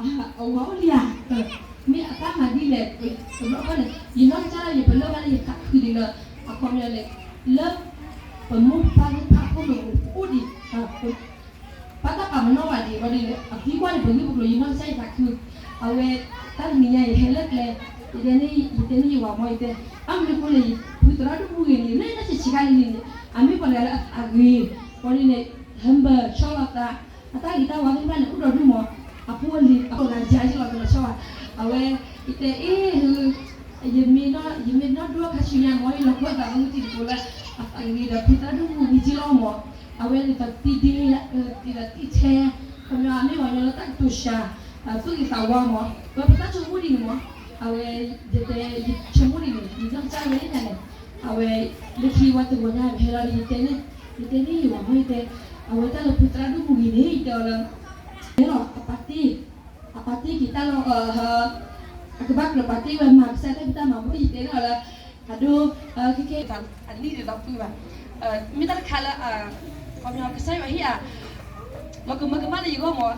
အဝၤအိၣ်လံဧါ, မ့ၢ်အတၢ်မၤဒ်လဲၣ်, တဘျီဃီန့ၣ် ယနီၢ်ကစၢ်ဒၣ်ယပလၢၢ်ဘၣ်လၢယသးခုဒံးလၢ အခီပညီန့ၣ် လၢ ပမိၢ်ပပၢ်သ့ၣ်တဖၣ်အခိၣ်နူာ်အိၣ်ဒံး ဘၣ်တၢ်ပာ်ပနီၣ်ဘၣ်ဒံးဘၣ်ဒ်န့ၣ် အသံကွၢ်န့ၣ် ပဂ့ၢ်ပကျိၤ ယနီၢ်ကစၢ်ယသးခု, အဝဲ တၢ်တနံၤညါအံၤ ယဟဲလၢကျဲ, ယတဲန့ၢ်ယဝၤမီၢ် ယတဲ, ဘၣ်မနုၤအဃိလဲၣ် ယဖုသရၣ်ဒိၣ်မူဂ့ၤန့ၣ် လၢတၢ်ဆံးဆံးခါလံန့ၣ် အမ့ၢ်ပှၤတဂၤလၢအသးဂ့ၤ, ဘၣ်ဒ်န့ၣ် humble ဆီၣ်လီၤသး, အတၢ်ဂ့ၤတၢ်ဝါသ့ၣ်တဖၣ်န့ၣ် အိၣ်ဒီးဒိၣ်မး, အဖိအလံၤ အဖိအဂၤယၤယလီၤကလီၤဆီဘၣ်, အဝဲ ယတဲအ့ၣ် ယမ့ၢ်နီၢ်ဒိၣ်အခါဆူညါမီၢ် ယလီၤကွၢ်သးသမူတံၤသကိးလၢ အသးဂ့ၤဒီး ဖုသရၣ်ဒိၣ်မူဂ့ၤက့လီၤမီၢ်, အဝဲန့ၣ်သးသံဒ့ သံဒ့ထဲ, ခီပညီအမ့ၢ်ပှၤကညီလၢတၢ်ကတိၤစှၤ, သူၣ်ဂ့ၤသးဝါမီၢ်, ပပတၢ်ဆိကမိၣ်ဒ်န့ၣ်မီၢ်, အဝဲ ယတဲ ယဆိကမိၣ်ဒ်န့ၣ် ယနီၢ်ကစၢ်ဝဲန့ၣ်န့ၣ်, အဝဲ လၢခံဝဲတဂီၤညါ ပဟဲလီၤ ယတဲန့ၢ် ယတဲန့ၢ်ယဝၤမီၢ် ယတဲ, အဝဲတၢ်လၢဖုသရၣ်ဒိၣ်မူဂ့ၤန့ၣ် ယတဲအီၤလၢ ယဲလီၤ အပာ်တ့ၢ်, အပာ်တ့ၢ်က့ၤတၢ်လီၤ, အကဘၣ်ကြၢးပာ်တ့ၢ်ဝဲမၤကစၢ်တၢ်ဖံးတၢ်မၤမီၢ် ယတဲန့ၢ်အီၤလၢ အဒိ ခဲကဲ အနံၣ်ဒ်သိးဖုဘၣ်, မ့ၢ်တၢ်တခါလၢ ခီပညီကစၢ်ယွၤဟ့ၣ်အ လီၤကမၢကမၣ်လၢယဂီၢ်မီၢ်,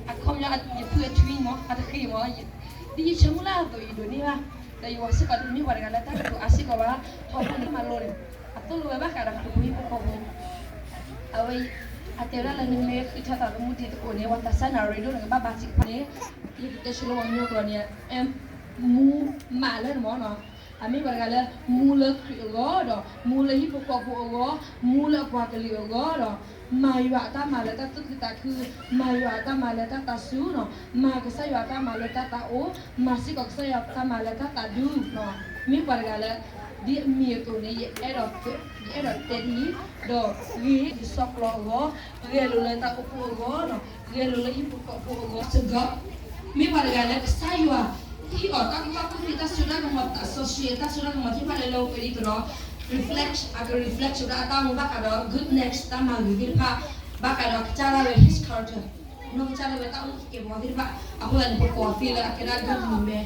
အခီပညီယဖုအထွံၣ်မီၢ် အတဃ့မီၢ်, ဒ်ယဆိကမိၣ်လၢအသိးယဒိးန့ၢ်ဘၣ်, ဒီးယဝၤစ့ၢ်ကီးတမ့ၢ်ပှၤတဂၤလၢတၢ်ကတိၤအါစ့ၢ်ကီးဘၣ်, ထီဘိန့ၣ်မၤလိန့ၣ် အသိၣ်လိဝဲဘၣ်ဃးဒီးကတိၤဖိဟံၣ်ဖိဃီဖိ အဝဲ အတဲဝဲဒၣ်လၢနမ့ၢ်ဃုထၢသးသမူတံၤသကိးန့ၣ် ပှၤသးစၢ်နၣ်ရံၣ်ဒိၣ်န့ၣ် ကဘၣ်ဘၣ်စံးဖဲန့ၣ်, ယကတဲဆိလၢပှၤကညီကျိာ်န့ၣ် မူမးလၢနမီၢ်နီၤ, အမ့ၢ်ပှၤတဂၤလၢ မူလၢခရံာ်အဂီၢ်ဒီး မူလၢဟံၣ်ဖိဃီဖိအဂီၢ်, မူလၢအပှၤကလုာ်အဂီၢ်ဒီး မၤယွၤအတၢ်မၤလၢတၢ်သူၣ်ခုသးခု, မၤယွၤအတၢ်မၤလၢတၢ်သးစူၤနီၤ, မၤကစၢ်ယွၤအတၢ်မၤလၢတၢ်သးအိၣ်, မၤစ့ၢ်ကီးကစၢ်ယွၤအတၢ်မၤလၢတၢ်သးဒူနီၤ, မ့ၢ်ပှၤတဂၤလၢ ဒ်အမံၤအသိးန့ၣ် ယအဲၣ်ဒိး ယအဲၣ်ဒိးတဲဒ်အံၤ, ဒီးဂ့ၤလၢယစီကျီအဂီၢ်, ဂဲၤလိာ်လၢတၢ်အိၣ်ဖှိၣ်အဂီၢ်နီၤ, ဂဲၤလိာ်လၢဟံၣ်ဖိဃီဖိအဂီၢ် စ့ၢ်ကီး, မ့ၢ်ပှၤတဂၤလၢကစၢ်ယွၤ ဟ့ၣ်အီၤတၢ်ကူၣ်ဘၣ်ကူၣ်သ့ တၢ်စိတၢ်ကမီၤ တၢ်စီဆှံ တၢ်စိတၢ်ကမီၤသ့ၣ်တဖၣ်လၢလၢပှဲၤဒ်သိးဒီး reflect အက reflect ဝဲဒၣ်အတၢ်အိၣ်မူဘၣ်ဃးဒီး goodness တၢ်မၤဂ့ၤသ့ၣ်တဖၣ်, ဘၣ်ဃးဒီးကစၢ်ဒၣ်ဝဲ his character နီၢ်ကစၢ်ဒၣ်ဝဲတၢ်အိၣ်သကဲးပဝးသ့ၣ်တဖၣ်, အဃိသတးန့ၣ် ပကိးသ့လၢအကဲဒၣ် godly man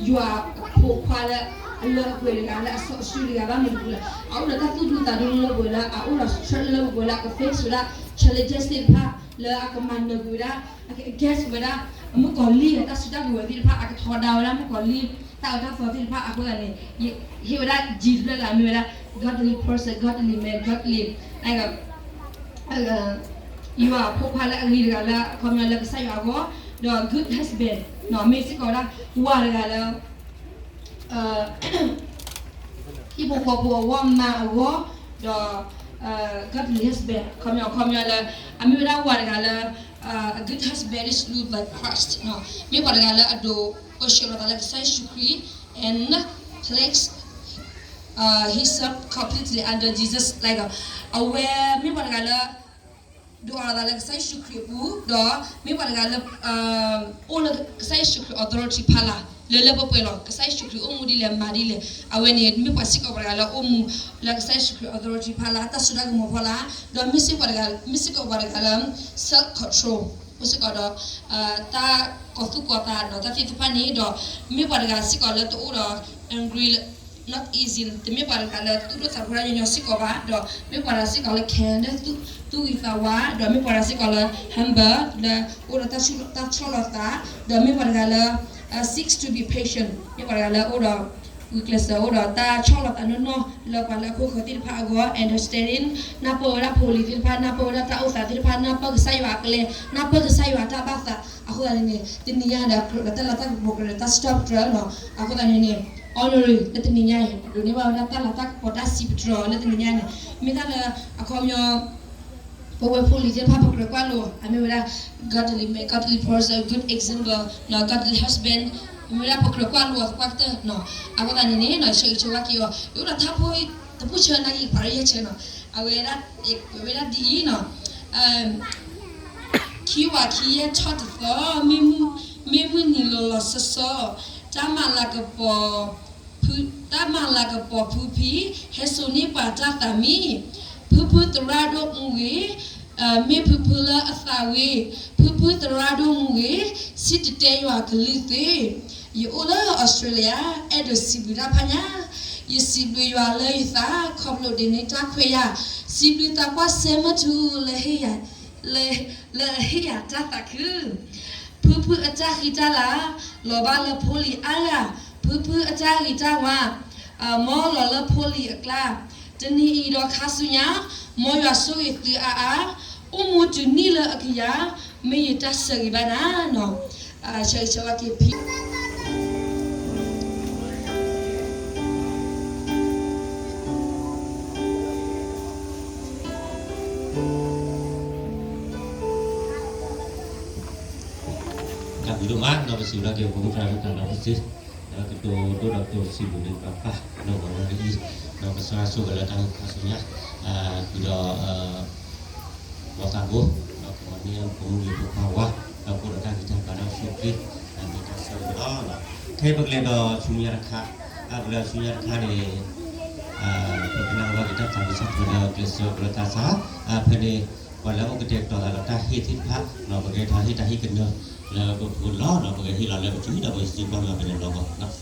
ယွၤအဖိခွါလၢအလၢအပှဲၤတဂၤ လၢအစီအဆှံတဂၤ ဘၣ်မနုၤအဃိလဲၣ် အအိၣ်ဒီးတၢ်သူၣ်ဒူသးဒူလၢပှဲၤလၢအအိၣ်ဒီး strength လၢပှဲၤလၢအက face ဝဲဒၣ် challenges သ့ၣ်တဖၣ် လၢအကမၤနၢၤကွံာ်ဝဲဒၣ် အက against ဝဲဒၣ် အမုၣ်ကီၤလံၢ်အတၢ်စုတၢ်ကဝဲၤသ့ၣ်တဖၣ် အကထီဒါဝဲဒၣ်မုၣ်ကီၤလံၢ်တၢ်အၢတၢ်သီသ့ၣ်တဖၣ် အဃိသတးန့ၣ် ဟ့ၣ်ဝဲဒၣ် G တဖျၢၣ်လၢအမ့ၢ်ဝဲဒၣ် godly person, godly man, godly ယွၤအဖိခွါလၢအဂ့ၤတဂၤလၢအခီပညီလၢကစၢ်ယွၤအဂီၢ်, ဒီး good husband မ့ၢ်စ့ၢ်ကီးဝဲဒၣ် ဝၤတဂၤလၢ ဟံၣ်ဖိဃီဖိအဂီၢ် မါအဂီၢ်, ဒီး godly husband ခီပညီခီပညီလၢ အမ့ၢ်ဝဲဒၣ်ဝၤတဂၤလၢ a good husband is ruled by Christ မ့ၢ်ပှၤတဂၤလၢအဒိးပၢဆှၢလီၤသးလၢကစၢ်ယ့ၣ်ၡူးခရံာ် and place himself completely under Jesus, like အဝဲမ့ၢ်ပှၤတဂၤလၢ ဒိးအီၤသးလၢကစၢ်ယ့ၣ်ၡူးခရံာ်အပူၤ, ဒီးမ့ၢ်ပှၤတဂၤလၢ အိၣ်လၢကစၢ်ယ့ၣ်ၡူးခရံာ် authority ဖီလာ် လၢလၢပှဲၤပှဲၤလီၤ. ကစၢ်ယ့ၣ်ၡူးခရံာ်အိၣ်မူဒ်လဲၣ် မၤဒ်လဲၣ် အဝဲန့ၣ် မ့ၢ်ပှၤစ့ၢ်ကီးပှၤတဂၤလၢအိၣ်မူလၢကစၢ်ယ့ၣ်ၡူးခရံာ် authority ဖီလာ် တၢ်စိတၢ်ကမီၤဖီလာ်, ဒီးမ့ၢ်စ့ၢ်ပှၤတဂၤ မ့ၢ်စ့ၢ်ကီးပှၤတဂၤလၢ self control အိၣ်စ့ၢ်ကီးဒီး တၢ်ကီၤသူၣ်ကီၤသးဒီးတၢ်သ့ၣ်တဖၣ်န့ၣ်ဒီး မ့ၢ်ပှၤတဂၤစ့ၢ်ကီးလၢတအိၣ်ဒီး angry လၢ not easy တမ့ၢ်ပှၤတဂၤလၢသူၣ်ဒိၣ်သးဖျိးညီညီစ့ၢ်ကီးဘၣ်, ဒီးမ့ၢ်ပှၤတဂၤစ့ၢ်ကီးလၢ care လၢသူၣ်ဂ့ၤသးဝါ, ဒီးမ့ၢ်ပှၤတဂၤစ့ၢ်ကီးလၢ humble လၢအိၣ်ဒီးတၢ်ဆီၣ်လီၤသး, ဒီးမ့ၢ်ပှၤတဂၤလၢ seeks to be patient မ့ၢ်ပှၤတဂၤလၢအိၣ်ဒီး ဂုာ်ကျဲးစၢးအိၣ်ဒီးတၢ်ဆီၣ်လီၤသးနီၢ်နီၢ် လၢပှၤလၢအခိၣ်ဃၢၤသ့ၣ်တဖၣ်အဂီၢ် understanding နၢ်ပၢၢ်ဝဲဒၣ်ဖိလံၤသ့ၣ်တဖၣ် နၢ်ပၢၢ်ဝဲဒၣ်တၢ်အိၣ်သးသ့ၣ်တဖၣ် နၢ်ပၢၢ်ကစၢ်ယွၤအကျဲ နၢ်ပၢၢ်ကစၢ်ယွၤတၢ်ဘၣ်သး အဃိသတးန့ၣ်န့ၣ် တနံၤညါဒီးကြၢးဒီးတၢ်လၤတၢ်ကပီၤကြၢးဒီးတၢ်စံးထီၣ်ပတြၢၤလီၤ. အဃိသတးန့ၣ်န့ၣ် honoring လၢတနံၤညါအံၤ ဒိးန့ၢ်ဘၣ်ဝဲဒၣ်တၢ်လၤတၢ်ကပီၤတၢ်စံးပတြၢၤလၢတနံၤညါန့ၣ် မ့ၢ်တၢ်လၢအခီပညီ ပဝဲဖိလံၤသ့ၣ်တဖၣ် ပကြၢးကွၢ်လိ အမ့ၢ်ဝဲဒၣ် godly man, godly person, good example, godly husband မ့ၢ်ဝဲဒၣ်ပကြၢးကွၢ်လိအီၤသပှၢ်ကတၢၢ်. အဃိသတးန့ၣ်န့ၣ် ဆၢဂ့ၤဆၢဝါက့ၤအီၤ ယအိၣ်ဒီးထါဖိတပူၤဆၢနာ်က့ၤ ပှၤရယဲၢ်ဆၢနီၤ အဝဲဒၣ် ဝဲဒၣ်ဒ်အံၤနီၤ ခံဝၤခံယဲၢ်ထီၣ်တသီ မ့ၢ်မုၢ်နံၤလီၤလီၤဆီဆီ တၢ်မၤလၤကပီၤ တၢ်မၤလၤကပီၤဖုဖံ ဟဲစိာ်န့ၢ်ပှၤတၢ်သးမံ ဖုဖုသရၣ်ဒိၣ်မူဂ့ၤ မ့ၢ်ဖုဖုလၢအသးဂ့ၤ ဖုဖုသရၣ်ဒိၣ်မူဂ့ၤ စံၣ်တဲၤတဲယွၤကလုၢ်သ့ ယအိၣ်လၢအီစထြ့လယါ အဲၣ်ဒိးစံးဘျုးတၢ်ဖးညါ ယစံးဘျုးယွၤလၢယသး ခီဖျိဒ်န့ၣ်တၢ်ခွဲးယာ် စံးဘျုးသးပှၢ်စဲမုၢ်ထူ လၢ လၢအဟ့ၣ်ယၤတၢ်သးခု ဖုဖုအတၢ်ဃံတၢ်လၤ, လီၤဘၣ်လၢဖိလံၤအါဂၤ, ဖုဖုအတၢ်ဂ့ၤတၢ်ဝါ, မ်လီၤလၢဖိလံၤအကျါ, တနံၤအံၤဒီးခါဆူညါ, မ်ယွၤဆိၣ်ဂ့ၤသုအါအါ, အိၣ်မူတုၤနံၣ်လၢအကယၤ, မ့ၢ်ယတၢ်ဆၢဂ့ၤဘၣ်နၤနီၤ, ဆၢဂ့ၤဆၢဝါက့ၤဖံ တၢ်ဘျုးဒိၣ်မး ဒီးပစံးဘျုးက့ၤပဖိမုၣ်တၢ်လၢတၢ်လီၤပစ့, ဒီးကတိၤဒိၣ်ဒီးကတိၤစံးဘျုးန့ၣ် ပၢ်ပၢ် နီၢ်ဂီၤလၢအံၤ, ဒီးကစၢ်ဆိၣ်ဂ့ၤလၢတၢ်ဟဲခါဆူညါ, ဒီး လီၤသးဘိ, ဒီးကမၤန့ၢ်ဖိမုၣ်ဖိခွါဝါ, ဒီးကအိၣ်ဒီးတၢ်ဂံၢ်တၢ်ဘါဒီးဆိၣ်ဂ့ၤ, မ့ၢ်တၢ်ဆိၣ်ဂ့ၤလီၤ. ခဲအံၤပကလဲၤဒီးဆူညါတခါ, ပလဲၤဆူညါတခါန့ၣ်, ပကနၣ်ဝဲက့ၤတၢ်သးဝံၣ်စၢ်ဖျၢၣ်လၢကျဲးစၢးကရၢတၢ်ဆါ, ဖဲန့ၣ်, ပှၤလၢအအိၣ်ကတဲာ်ကတီၤသးဒီးတၢ်ဟ့ၣ်သ့ၣ်တဖၣ်, ပကဟ့ၣ်တၢ်ဟ့ၣ်တၢ်ဟ့ၣ်ကညီၤလၢပဖိလီၤ, ပကဟ့ၣ်လီၤလၢပစုဒီးပစုကွၢ်လီၤဖဲန့ၣ်လီၤ.